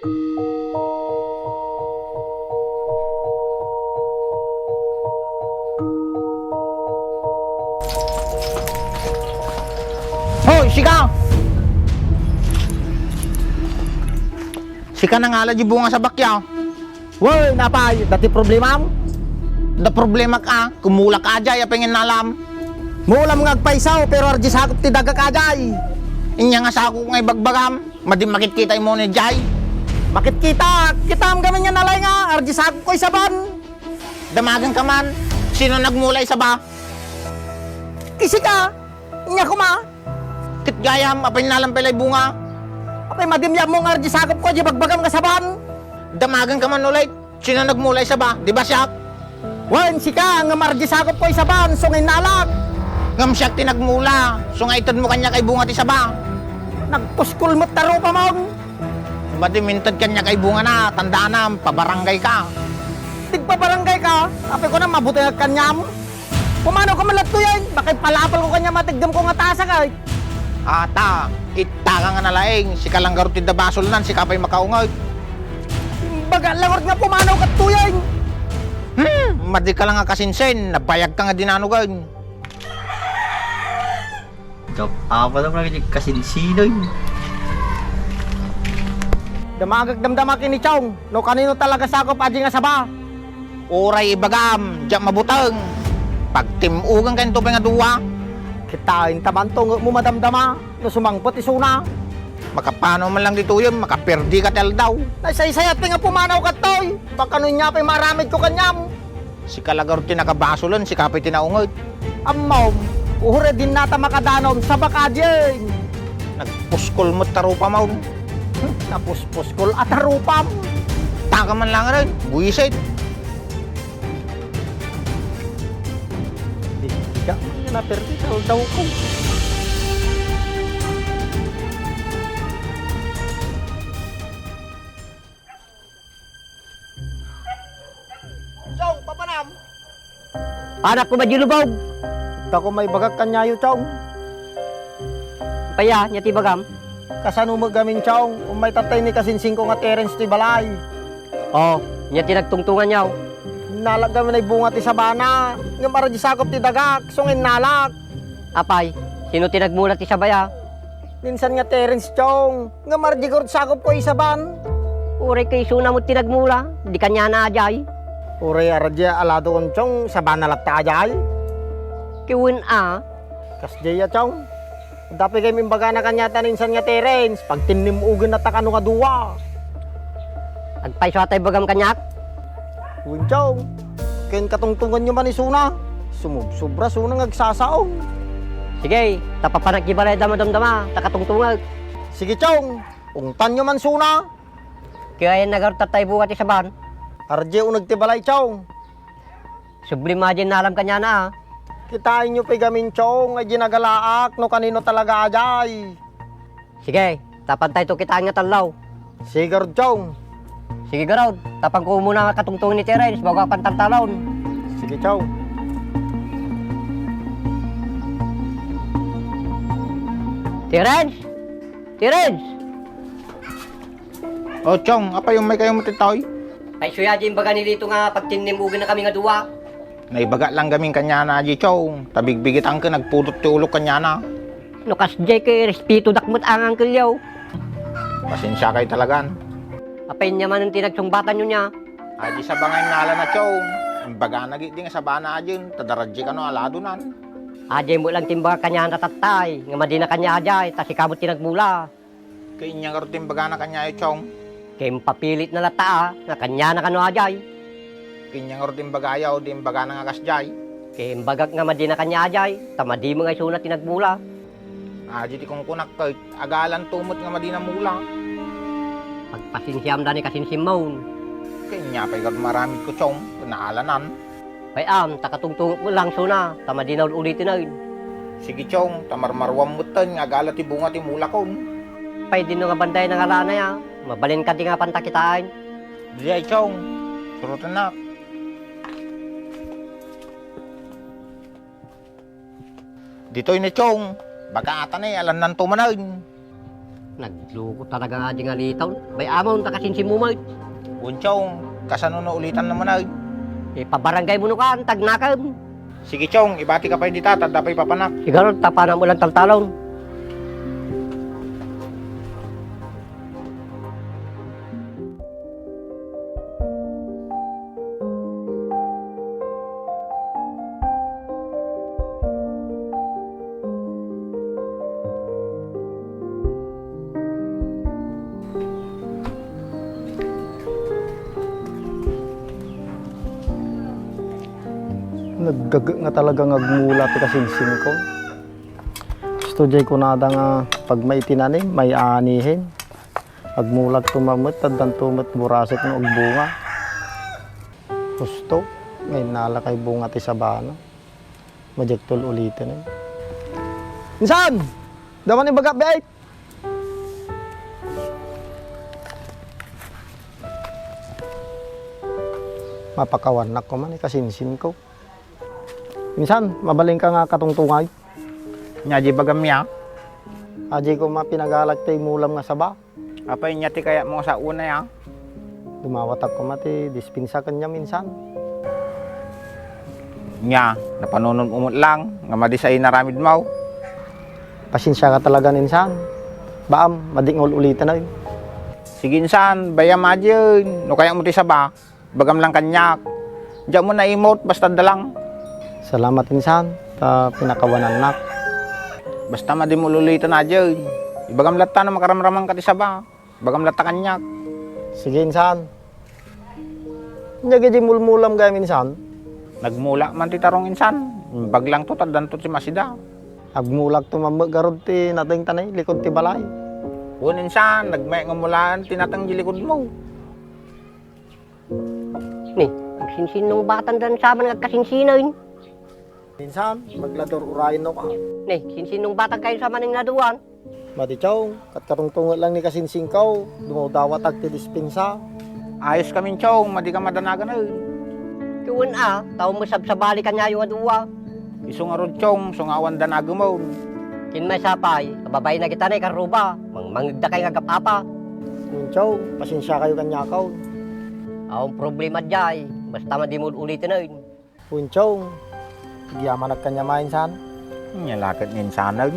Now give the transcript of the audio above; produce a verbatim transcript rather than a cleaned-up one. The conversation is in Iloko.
Hoy, sika! Sika nangala di bunga sa bakya. Wen, apay, dati problemam? Da problemak a, kumulak a jay, apay nga innalam? Mulam nga agpayso, pero ardi sakup ti dagak a jay. Inya nga sakup nga ibagbagam, madi makitkita imo ni jay. Makitkita, kitaem gamin nga nalay nga, ardi sakup ko isaban. Damagen ka man, sino nagmula isaba? Isika, inya kuma. Ket gayam, apay innalam pay lay bunga? Apay madimyam mo nga ardi sakup ko, di bagbagam nga saban? Damagen ka man ulit. Sino nagmula isaba? Di ba siak? Wen, sika, ngem ardi sakup ko isaban, so nga innalak. Ngem siak ti nagmula, so nga ited mo kaniak ay bunga ti saba. Nagpuskol met ta rupam. Madi minted kaniak ay bungana, tandaanam, pabarangay ka. Tigpabarangay ka? Apay ko na mabutengak kaniam? Pumanaw ka man latto yan. Bakit palapal ko kanya matiggem ko nga tasak, ay? Ata, itta ka nga nalaing, sika lang garud ti dabasolnan, sika pay makaunget. Baga lang nga pumanaw ka tuyan. Hmm, madi ka lang nga kasinsin, nabayag ka nga dinanugan. Jok, apa na pala kasinsinan? Damagak damdama kini Chong, no kanino talaga sakup a di nga saba? Uray ibagam, diak mabuteng. Pagtim-ugan kayo pay nga dua. Kitain ta man to nga mo madamdama no sumangpet isuna. Makapano man lang ditoy, makaperdi ka ti aldaw. Naisaysayat pay nga pumanaw ka toy. Pakano niya pay maaramid ko kanyam? Sika la garud ti nakabasolen, sika pay ti naunget. Ammom, uray dinnata makadanom, sabak a dieng. Nagpuskol met ta rupam. Hmm, napuspuskol a ta rupam. Taka man lang rin, buwisit. Di, di ka, naperdi, taldaw ko. Chong, papanam? Anak ko, Badyo Lubog. Dako maibagak kaniayo, Chong. Paya, nia ti bagam? Kasano met gamin, Chong? Ummay tattay ni kasinsingko nga Terence ti balay. Oh, nia ti nagtungtungan niya? Innalak gamin ay bunga ti sabana. Ngem ardi sakup ti dagak, so nga innalak. Apay, sino ti nagmula ti sabaya? Ninsan nga Terence, Chong. Ngem ardi garud sakup ko isaban. Uray kay isuna met ti nagmula, di kaniana a jay. Uray ardi a ladokon, Chong, sabana latta a jay. Kiwen a. Kasdiay a, Chong. Adda pay gayam imbagana kaniata ninsan nga Terence, pagtinnim-ugenna ta kano nga dua. Agpayso a tay bagam kaniak? Wen, Chong. Ken katungtonganyo man isuna. Sumubsobra suna nga agsasaom. Sige, ta papanak ti balay a madamdama, ta katungtongek. Sige, Chong. Ungtanyo man suna. Kaya yan nagartat tay bunga ti saban. Ardi uneg ti balay, Chong. Subli met a jay innalam kaniana, a. Kitaenyo pay gamin, Chong, a di nagalaak no kanino talaga a jay. Sige, tapantay to kitaan nga tallaw. Sige garud, Chong. Sige garud, tapanko umuna nga katungtongan ni Terence bago a pantantalon. Sige, Chong. Terence! Terence! O, Chong, apay ummay kayo met ditoy? Ay, suya, di imbaga ni Lito nga pagtinnim-ugenna kami nga dua. Naibaga lang gamin kaniana, a di, Chong. Ta bigbigitan ken nagpudot ti ulok kaniana. No kasdiay ket respetodak met a nga angkelyo. Pasensia kay talagan. Apay nia manen ti nagsungbatanyo nia? A di saba nga innalana, Chong. Imbagana gidi nga sabana a dien, ta daradiay kano a ladonan. A di met lang ti imbagak kaniana tattay, nga madina kaniana a jay, ta sika met ti nagmula. Ket ania ngarud ti imbagana kaniayo, Chong? Ket impapilitna latta a, nga kaniana kano a jay. Ket ania ngarud ti imbagayo, di imbagana nga kasdiay? Ket imbagak nga madina kaniana a jay, ta madi met nga isuna ti nagmula. A di ti kunkunak ket, agalanto met nga madina mula. Pagpasensiam da ni kasinsimmon. Ket ania pay ngarud maaramidko, Chong, ket naalanan. Pay-am, ta katungtungek met langsona, ta madina ul-uliten. Sige, Chong, ta marmaruam metten nga agala ti bunga ti mulakon. Pay dinno nga banday nangalanay a, mabalin kadi nga pantakitaan. Diay, Chong, surotennak. Ditoy ni Chong, bagaatan ni alannanto manen. Nagloko talaga nga di nga litaw. Bay-amon ta kasinsinmo met. Wen, Chong, kasano no ulitan na manay? Ipabarangay mo no kan, tagnakem. Sige, Chong, ibati ka pay dita, tadda pay papanak. Siguro, tapanam ulan taltalon. Naggaga nga talaga nga agmula ti kasinsinko. Gusto jay kunada nga pagmaitinani, may anihin. Agmulak to mammet, taddanto met burasek no agbunga. Husto, nga innala kay bunga ti sabana. Madiak to uliten, eh. Insan! Daman ibagak, biay! Mapakawannak ko man, eh, kasinsinko. Insan, mabalinka nga katungtungay. Nya, di bagam ya? Aji ko mapinagalak ti mulam nga saba. Apay nya ti kayatmo nga saona ya? Dumawatak koma ti dispensa kaniam, insan. Nya, napanunotmo met lang nga madi sa inaramidmo. Pasensia ka talaga, insan. Baam, madi nga ul-uliten, ay. Sige, insan, bay-am ajen. No kayatmo ti saba, ibagam lang kaniak. Diak mo naimut, basta adda lang. Salamat, insan, ta pinakawanannak. Basta madi mo ul-uliten ajen. Ibagam latta no makaramramanka ti saba. Ibagam latta kaniak. Sige, insan. Nya, idi mulmulam gayam, insan? Nagmula man ti tarong, insan. Imbag lang to, taddanto ti masida. Agmulak to mammet garud ti nateng ta nailikod ti balay. Wen, insan, nagmayat nga mulaan ti nateng di likod mo. Ni, agsinsinnong batang dan saman nga agkasinsinan. Insan, magladur urayen no ka. Ni, sinsinnong batang kayo saman nga naduan. Madi, Chong, kat katungtunget lang ni kasinsinko, dumawdawatak ti dispensa. Ayos kamin, Chong, madi ka madanagan, eh. Wen a, tao mo sabsabali kanyayo a dua. Isu ngarud, Chong, so nga awan danagemon. Kin maysa pay, kababain na kita ni Karuba, mangmangegda kay nga gap-apa. Wen, Chong, pasensia kayo kaniakon. Awan problema jay, basta madi mo uliten. Wen, Chong, agyamanak kaniam, insan. Nya la ket nga insanan.